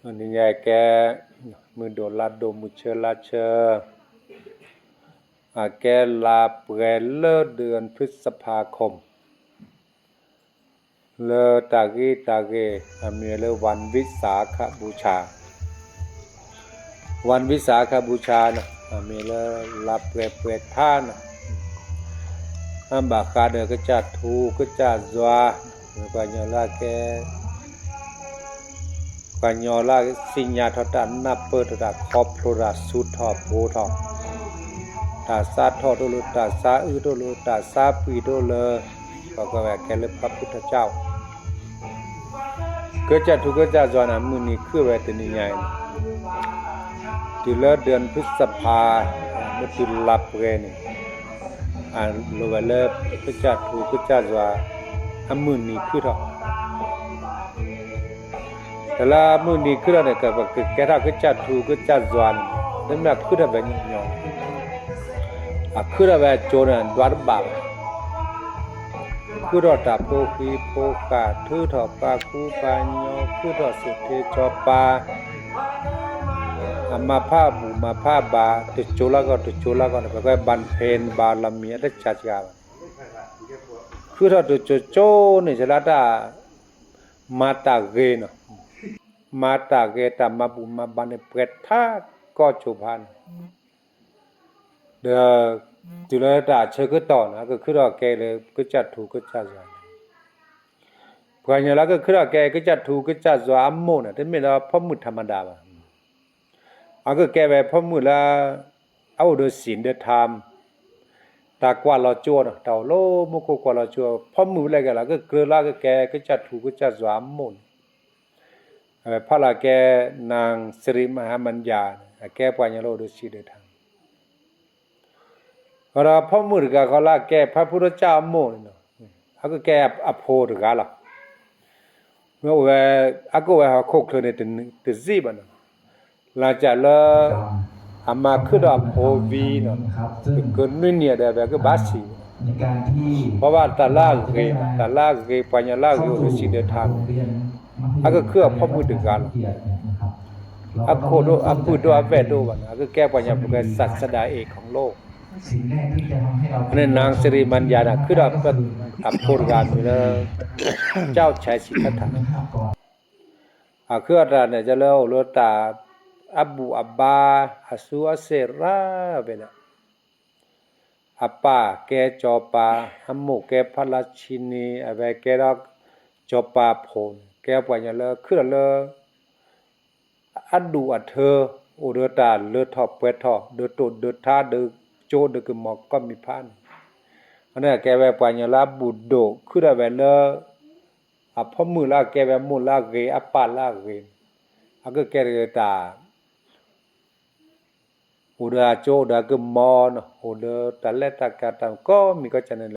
ອັນນີ້ຍາຍແກ ມື້ໂດລາໂດ ມື້ເຊີລາເຊີ ອາແກລາແປເລີເດືອນພຶດສະພາຄົມ ເລີຕາກີຕາເກ ອາມີເລີວັນວິສາຂະບູຊາ ວັນວິສາຂະບູຊານະ ອາມີເລີລາແປເປີດທານນະ ອາບາຄາເດີກະຈາທູກະຈາຊວາ ກວາຍໍລາແກ ກວາຍຍໍລາສິນຍາທໍຕານາເປີທໍຕາຄອບໂທລາສູດທໍໂພທໍ ຕາຊາທໍໂຕເລີ ຕາຊາອືໂຕເລີ ຕາຊາປີໂຕເລີ ກວາຍກະແວແກເລີພະພຸດທະເຈົ້າ ເກີດຈາກທຸກເກີດຈາກຈອນນະ ມື້ນີ້ຄືແວຕົວນີ້ໃຫຍ່ ຖືເລີເດືອນພຶດສະພາ ມື້ຖືລັບແກນີ້ ອາ ໂລແວເລີ ເກີດຈາກທຸກເກີດຈາກຈອນ ອາ ມື້ນີ້ຄືເທາະ ແຕ່ລະມື້ນີ້ຄືເທາະນີ້ ກະ ກະ ກະ ເກີດຈາກທຸກເກີດຈາກຈອນ ນັ້ນແມ່ນຄືເທາະແວຍອງ ອາ ຄືເທາະແວໂຈນນະ ດວາດບາບ ຄືເທາະຕາໂພຄີໂພຄາ ຖືເທາະປາຄູປາຍໍ ຄືເທາະເສດເທຈໍປາ ອາມາພາບູມາພາບາ ຕະໂຈລະກໍຕະໂຈລະກໍ ແປວ່າບັນເພັນບາລະມີອັດຕະຈັກກະ ຄືເທາະຕະໂຈໂຈນີ້ ສະລະຕາມາຕາເກເນາະ ມາຕາເກຕາມາບູມາບານແປດທາດກໍໂຈພານ ເດີ ຈຸລະຕາເຊີກຶຕອນນະ ກະຄືເທາະແກເລີ ກະຈາທູກະຈາຊວາ ພວກຍາລາກະຄືເທາະແກ ກະຈາທູກະຈາຊວາອະໂມນນະ ແຕ່ແມ່ນວ່າພໍ່ມືທຳມະດາບາ ອາກະແກແວພໍ່ມືລະ ອາໂອເດີສິນເດີທຳ ຕາກວາລອໂຈນະ ຕາໂລໂມໂກກວາລອໂຈ ພໍ່ມືແລກະລາກະເກີລາກະແກ ກະຈາທູກະຈາຊວາອະໂມນ ເອີ ພະລາແກນາງສິລິມະຫາມັນຍາ ແກພວກຍາໂລໂດຊິເດີທຳ ເວລາພໍ່ມືກະຂໍລາແກພະພຸດທະເຈົ້າອະໂມນເນາະ ອາກະແກອະໂພດກະລະ ເມື່ອແວ ອາກະແວຫາໂຄກເທີເນ ຕະ ຕະຊີບານະ ລາຈາເລີ ອາມາຄືດອກໂພວີເນາະ ຄືນຸຍເນຍເດແບກະບາຊີ ເພາະວ່າຕາລາເກ ຕາລາເກ ພວກຍາລາເກໂອເດຊິເດີທຳ ອາກະຄືອະໂພດກະລະ ອາໂຄໂດ ອາປືໂດ ອາແວໂດ ບານະ ອາກະແກພວກຍາ ແກສາສະດາເອກຂອງໂລກ ອັນນີ້ນາງສິລິມັນຍານະ ຄືດອກອະໂພດກະມີເລີ ເຈົ້າຊາຍສິດທັດຖະ ອາ ຄືອາຕາເນ ຈະເລີໂອໂລຕາ ອະບູອະບາ ອາຊູອາເຊຣາ ເວລະ ອາປາແກຈໍປາ ອາໂມແກພະລາຊິນີ ອາແວແກດອກຈໍປາໂພນ ແກປວຍຍາເລີ ຄືເລີ ອະດູອະເທີ ໂອເດີຕາ ເລີທໍແປທໍ ເດີໂຕເດີທາ ເດີໂຈ ເດີກະມໍ ກໍມີພານ ອັນນັ້ນແກແວປວຍຍາລາບູໂດ ຄືອາແວເລີ ອາພໍ່ມືລາແກແວໂມລາເກ ອາປາລາເກ ອາກະແກເດີຕາ ໂອເດີອາໂຈ ໂອເດີກະມໍເນາະ ໂອເດີຕາແລຕາກາຕາ ກໍມີກໍຈະນັ້ນ